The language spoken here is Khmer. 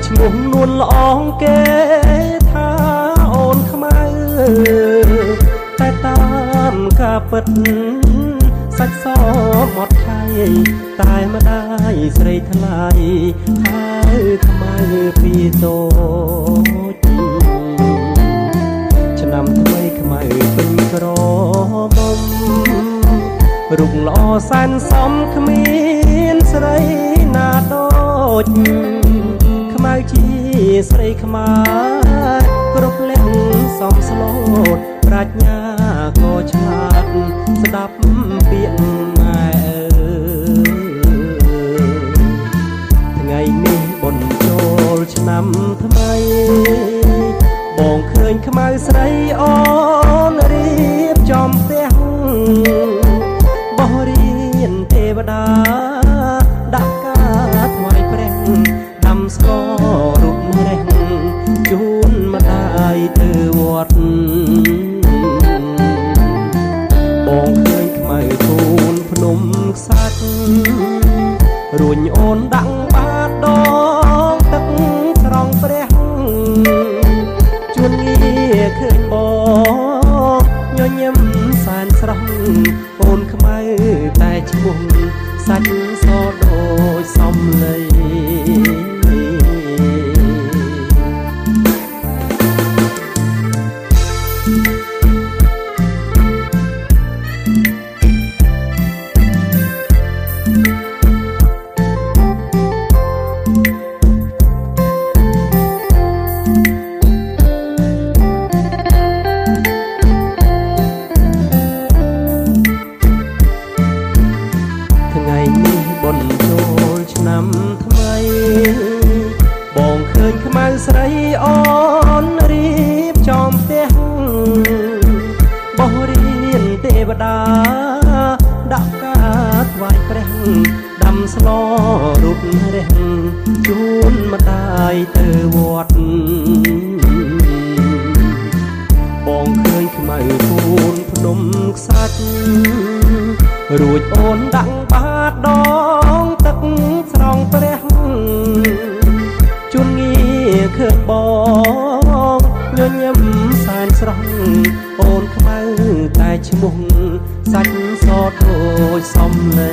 ឈ្មោះនួនល្អងគេថាអូនខ្មៅតែតាមការពិតសាច់សមកថៃតែម្ដាយស្រីថ្លៃហៅខ្មៅពីតូចឆ្នាំថ្មីខ្មៅពេញក្រមុំរូបល្អសែនសមគ្មានស្រីណាដូចខ្មៅជាស្រីខ្មែរគ្រប់លក្ខសមស្លូតប្រាជ្ញាក៏ឆ្លាតស្ដាប់ពាក្យម៉ែអើថ្ងៃនេះបុណ្យចូលឆ្នាំថ្មីបងឃើញខ្មៅស្រីអូនរៀបចំផ្ទះបោះរៀនទេវតាដាក់ការថ្វាយព្រះដាំស្កររូបរះជូនម្ដាយទៅវត្តបងឃើញខ្មៅគូនភ្នំខ្សាច់រួញអូនដាក់បាតដងទឹកស្រង់ព្រះជួនងាឃើញបងញញឹមសែនស្រស់អូនខ្មៅតែឈ្មោះសាច់សដូចសំលៃថ្ងៃនេះបុណ្យចូលឆ្នាំថ្មីបងឃើញខ្មៅស្រីអូនរៀបចំផ្ទះបោះរៀនទេវតាដាក់ការថ្វាយព្រះដាំស្លរូបរះជូនម្ដាយទៅវត្តបងឃើញខ្មៅគូនភ្នំខ្សាច់រួចអូនដាក់បាតដងទឹកស្រង់ព្រះជួនងាឃើញបងញញឹមសែនស្រស់អូនខ្មៅតែឈ្មោះសាច់សដូចសំលៃ